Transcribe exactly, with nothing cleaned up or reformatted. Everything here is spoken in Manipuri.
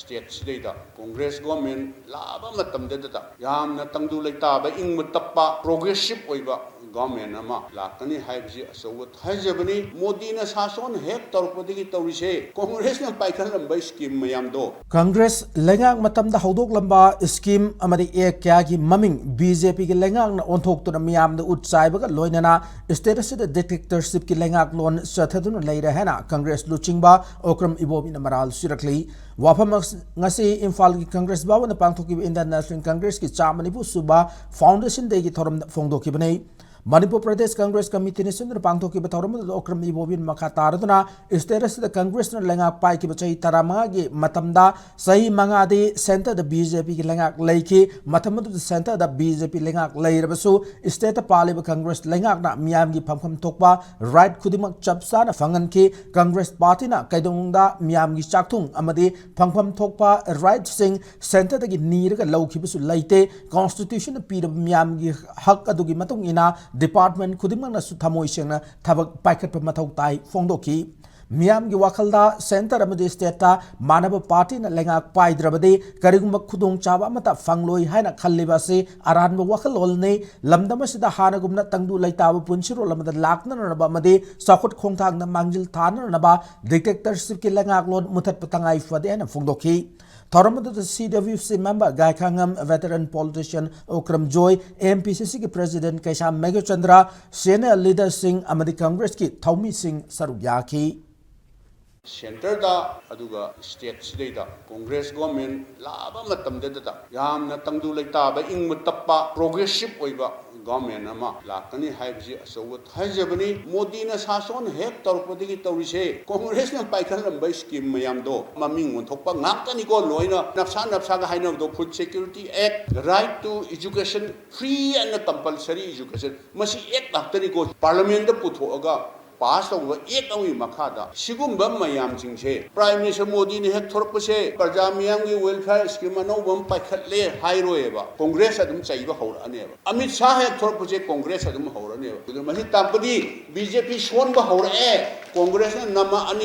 ꯁ꯭ꯇꯦꯠꯁꯤꯗꯩꯗ ꯀꯣꯡꯒ꯭ꯔꯦꯁ ꯒꯣꯔꯃꯦꯟ ꯂꯥꯛꯑꯕ ꯃꯇꯝꯗꯨꯗ ꯌꯥꯝꯅ ꯇꯪꯗꯨ ꯂꯩꯇꯥꯕ, ꯏꯪꯕ ꯇꯞꯄ, ꯄ꯭ꯔꯣꯒ꯭ꯔꯦꯁꯤꯞ ꯑꯣꯏꯕ ꯒꯣꯔꯃꯦꯟ ꯑꯃ ꯂꯥꯛꯀꯅꯤ ꯍꯥꯏꯕꯁꯤ ꯑꯆꯧꯕ ꯊꯥꯖꯕꯅꯤ꯫ ꯃꯣꯗꯤꯅ ꯁꯥꯁꯣꯟ ꯍꯦꯛ ꯇꯧꯔꯛꯄꯗꯒꯤ ꯇꯧꯔꯤꯁꯦ, ꯀꯣꯡꯒ꯭ꯔꯦꯁꯅ ꯄꯥꯏꯈꯠꯂꯝꯕ ꯁ꯭ꯀꯤꯝ ꯃꯌꯥꯝꯗꯣ꯫ ꯀꯪꯒ꯭ꯔꯦꯁ ꯂꯩꯉꯥꯛ ꯃꯇꯝꯗ ꯍꯧꯗꯣꯛꯂꯝꯕ ꯁ꯭ꯀꯤꯝ ꯑꯃꯗꯤ ꯑꯦꯛ ꯀꯌꯥꯒꯤ ꯃꯃꯤꯡ ꯕꯤ ꯖꯦ ꯄꯤꯒꯤ ꯂꯩꯉꯥꯛꯅ ꯑꯣꯟꯊꯣꯛꯇꯨꯅ ꯃꯤꯌꯥꯝꯗ ꯎꯠ ꯆꯥꯏꯕꯒ ꯂꯣꯏꯅꯅ ꯁ꯭ꯇꯦꯠ ꯑꯁꯤꯗ ꯗꯤꯛꯇꯦꯇꯔꯁꯤꯞꯀꯤ ꯂꯩꯉꯥꯛꯂꯣꯟ ꯆꯠꯊꯗꯨꯅ ꯂꯩꯔꯦ ꯍꯥꯏꯅ ꯀꯪꯒ꯭ꯔꯦꯁ ꯂꯨꯆꯤꯡꯕ ꯑꯣꯀ꯭ꯔꯝ ꯏꯕꯣꯕꯤꯅ ꯃꯔꯥꯜ ꯁꯤꯔꯛꯂꯤ꯫ ꯋꯥꯐꯝ ꯑꯁ-, ꯉꯁꯤ ꯏꯝꯐꯥꯜꯒꯤ ꯀꯪꯒ꯭ꯔꯦꯁ ꯚꯕꯟꯗ ꯄꯥꯡꯊꯣꯛꯈꯤꯕ ꯏꯟꯗꯤꯌꯟ ꯅꯦꯁꯅꯦꯜ ꯀꯪꯒ꯭ꯔꯦꯁꯀꯤ ꯆꯥꯝꯃ ꯅꯤꯐꯨ ꯁꯨꯕ ꯐꯥꯎꯟꯗꯦꯁꯟ ꯗꯦꯒꯤ ꯊꯧꯔꯝꯗ ꯐꯣꯡꯗꯣꯛꯈꯤꯕꯅꯤ꯫ ꯃꯅꯤꯄꯨꯔ ꯄ꯭ꯔꯗꯦꯁ ꯀꯪꯒ꯭ꯔꯦꯁ ꯀꯃꯤꯇꯤꯅ ꯁꯤꯟꯗꯨꯅ ꯄꯥꯡꯊꯣꯛꯈꯤꯕ ꯊꯧꯔꯝ ꯑꯗꯨꯗ ꯑꯣꯀ꯭ꯔꯝ ꯏꯕꯣꯕꯤꯅ ꯃꯈꯥ ꯇꯥꯔꯗꯨꯅ ꯁ꯭ꯇꯦꯠ ꯑꯁꯤꯗ ꯀꯪꯒ꯭ꯔꯦꯁꯅ ꯂꯩꯉꯥꯛ ꯄꯥꯏꯈꯤꯕ ꯆꯍꯤ ꯇꯔꯥꯃꯉꯥꯒꯤ ꯃꯇꯝꯗ ꯆꯍꯤ ꯃꯉꯥꯗꯤ ꯁꯦꯟꯇꯔꯗ ꯕꯤ ꯖꯦ ꯄꯤꯒꯤ ꯂꯩꯉꯥꯛ ꯂꯩꯈꯤ꯫ ꯃꯇꯝ ꯑꯗꯨꯗ ꯁꯦꯟꯇꯔꯗ ꯕꯤ ꯖꯦ ꯄꯤ ꯂꯩꯉꯥꯛ ꯂꯩꯔꯕꯁꯨ ꯁ꯭ꯇꯦꯠꯇ ꯄꯥꯜꯂꯤꯕ ꯀꯪꯒ꯭ꯔꯦꯁ ꯂꯩꯉꯥꯛꯅ ꯃꯤꯌꯥꯝꯒꯤ ꯐꯪꯐꯝ ꯊꯣꯛꯄ ꯔꯥꯏꯠ ꯈꯨꯗꯤꯡꯃꯛ ꯆꯞ ꯆꯥꯅ ꯐꯪꯍꯟꯈꯤ꯫ ꯀꯪꯒ꯭ꯔꯦꯁ ꯄꯥꯔꯇꯤꯅ ꯀꯩꯗꯧꯅꯨꯡꯗ ꯃꯤꯌꯥꯝꯒꯤ ꯆꯥꯛꯊꯨꯡ ꯑꯃꯗꯤ ꯐꯪꯐꯝ ꯊꯣꯛꯄ ꯔꯥꯏꯠꯁꯤꯡ ꯁꯦꯟꯇꯔꯗꯒꯤ ꯅꯤꯔꯒ ꯂꯧꯈꯤꯕꯁꯨ ꯂꯩꯇꯦ꯫ ꯀꯣꯟꯁꯇꯤꯇ꯭ꯌꯨꯁꯟꯅ ꯄꯤꯔꯕ ꯃꯤꯌꯥꯝꯒꯤ ꯍꯛ ꯑꯗꯨꯒꯤ ꯃꯇꯨꯡ ꯏꯟꯅ ꯗꯤꯄꯥꯔꯠꯃꯦꯟ ꯈꯨꯗꯤꯡꯃꯛꯅꯁꯨ ꯊꯃꯣꯏ ꯁꯦꯡꯅ ꯊꯕꯛ ꯄꯥꯏꯈꯠꯄ ꯃꯊꯧ ꯇꯥꯏ ꯐꯣꯡꯗꯣꯛꯈꯤ꯫ ꯃꯤꯌꯥꯝꯒꯤ ꯋꯥꯈꯜꯗ ꯁꯦꯟꯇꯔ ꯑꯃꯗꯤ ꯁ꯭ꯇꯦꯠꯇ ꯃꯥꯟꯅꯕ ꯄꯥꯔꯇꯤꯅ ꯂꯩꯉꯥꯛ ꯄꯥꯏꯗ꯭ꯔꯕꯗꯤ ꯀꯔꯤꯒꯨꯝꯕ ꯈꯨꯗꯣꯡꯆꯥꯕ ꯑꯃꯠꯇ ꯐꯪꯂꯣꯏ ꯍꯥꯏꯅ ꯈꯜꯂꯤꯕ ꯑꯁꯤ ꯑꯔꯥꯟꯕ ꯋꯥꯈꯜꯂꯣꯟꯅꯤ꯫ ꯂꯝꯗꯝ ꯑꯁꯤꯗ ꯍꯥꯟꯅꯒꯨꯝꯅ ꯇꯪꯗꯨ ꯂꯩꯇꯥꯕ ꯄꯨꯟꯁꯤꯔꯣꯜ ꯑꯃꯗ ꯂꯥꯛꯅꯅꯕ ꯑꯃꯗꯤ ꯆꯥꯎꯈꯠ ꯈꯣꯡꯊꯥꯡꯗ ꯃꯥꯡꯖꯤꯜ ꯊꯥꯅꯅꯕ ꯗꯤꯛꯇꯦꯛꯇꯔꯁꯤꯞꯀꯤ ꯂꯩꯉꯥꯛꯂꯣꯟ ꯃꯨꯊꯠꯄ ꯇꯉꯥꯏ ꯐꯗꯦ ꯍꯥꯏꯅ ꯐꯣꯡꯗꯣꯛꯈꯤ꯫ ꯊꯧꯔꯝ ꯑꯗꯨꯗ ꯁꯤ ꯗꯕ꯭ꯂꯤꯎ ꯁꯤ ꯃꯦꯝꯕꯔ ꯒꯥꯏꯈꯥꯉꯝ, ꯚꯦꯇꯔꯟ ꯄꯣꯂꯤꯇꯤꯁꯤꯌꯟ ꯎꯀ꯭ꯔꯝ ꯖꯣꯏ, ꯑꯦꯝ ꯄꯤ ꯁꯤ ꯁꯤꯒꯤ ꯄ꯭ꯔꯦꯁꯤꯗꯦꯟꯠ ꯀꯩꯁꯥꯝ ꯃꯦꯘꯆꯟꯗ꯭ꯔ, ꯁꯦꯅꯤꯌꯔ ꯂꯤꯗꯔꯁꯤꯡ ꯑꯃꯗꯤ ꯀꯪꯒ꯭ꯔꯦꯁꯀꯤ ꯊꯧꯃꯤꯁꯤꯡ ꯁꯔꯨꯛ ꯌꯥꯈꯤ꯫ ꯁꯦꯟꯇꯔꯗ ꯑꯗꯨꯒ ꯁ꯭ꯇꯦꯠꯁꯤꯗꯩꯗ ꯀꯣꯡꯒ꯭ꯔꯦꯁ ꯒꯣꯔꯃꯦꯟ ꯂꯥꯛꯑꯕ ꯃꯇꯝꯗꯨꯗ ꯌꯥꯝꯅ ꯇꯪꯗꯨ ꯂꯩꯇꯥꯕ, ꯏꯪꯕ ꯇꯞꯄ, ꯄ꯭ꯔꯣꯒ꯭ꯔꯦꯁꯤꯞ ꯑꯣꯏꯕ ꯒꯣꯔꯃꯦꯟ ꯑꯃ ꯂꯥꯛꯀꯅꯤ ꯍꯥꯏꯕꯁꯤ ꯑꯆꯧꯕ ꯊꯥꯖꯕꯅꯤ꯫ ꯃꯣꯗꯤꯅ ꯁꯥꯁꯣꯟ ꯍꯦꯛ ꯇꯧꯔꯛꯄꯗꯒꯤ ꯇꯧꯔꯤꯁꯦ, ꯀꯣꯡꯒ꯭ꯔꯦꯁꯅ ꯄꯥꯏꯈꯠꯂꯝꯕ ꯁ꯭ꯀꯤꯝ ꯃꯌꯥꯝꯗꯣ ꯃꯃꯤꯡ ꯑꯣꯟꯊꯣꯛꯄ ꯉꯥꯛꯇꯅꯤꯀꯣ꯫ ꯂꯣꯏꯅ ꯅꯞꯁꯥ ꯅꯞꯁꯥꯒ ꯍꯥꯏꯅꯕꯗꯣ, Food Security Act, Right to Education, Free and Compulsory Education, ꯃꯁꯤ ꯑꯦꯛ ꯉꯥꯛꯇꯅꯤꯀꯣ꯫ ꯄꯥꯔꯂꯤꯌꯥꯃꯦꯟꯠꯇ ꯄꯨꯊꯣꯛꯑꯒ ꯄꯥꯁ ꯇꯧꯕ ꯑꯦꯛ ꯑꯃꯒꯤ ꯃꯈꯥꯗ ꯁꯤꯒꯨꯝꯕ ꯃꯌꯥꯝꯁꯤꯡꯁꯦ, ꯄ꯭ꯔꯥꯏꯝ ꯃꯤꯅꯤꯁꯇꯔ ꯃꯣꯗꯤꯅ ꯍꯦꯛ ꯊꯣꯔꯛꯄꯁꯦ ꯄ꯭ꯔꯖꯥ ꯃꯤꯌꯥꯝꯒꯤ ꯋꯦꯜꯐꯤꯌꯔ ꯁ꯭ꯀꯤꯝ ꯑꯅꯧꯕ ꯑꯃ ꯄꯥꯏꯈꯠꯂꯦ ꯍꯥꯏꯔꯣꯏꯕ, ꯀꯣꯡꯒ꯭ꯔꯦꯁ ꯑꯗꯨꯝ ꯆꯩꯕ ꯍꯧꯔꯛꯑꯅꯦꯕ꯫ ꯑꯃꯤꯠ ꯁꯥꯍ ꯍꯦꯛ ꯊꯣꯔꯛꯄꯁꯦ ꯀꯣꯡꯒ꯭ꯔꯦꯁ ꯑꯗꯨꯝ ꯍꯧꯔꯅꯦꯕ꯫ ꯑꯗꯨꯅ ꯃꯁꯤ ꯇꯥꯛꯄꯗꯤ ꯕꯤ ꯖꯦ ꯄꯤ ꯁꯣꯟꯕ ꯍꯧꯔꯛꯑꯦ, ꯀꯣꯡꯒ꯭ꯔꯦꯁꯅ ꯅꯝꯃꯛꯑꯅꯤ꯫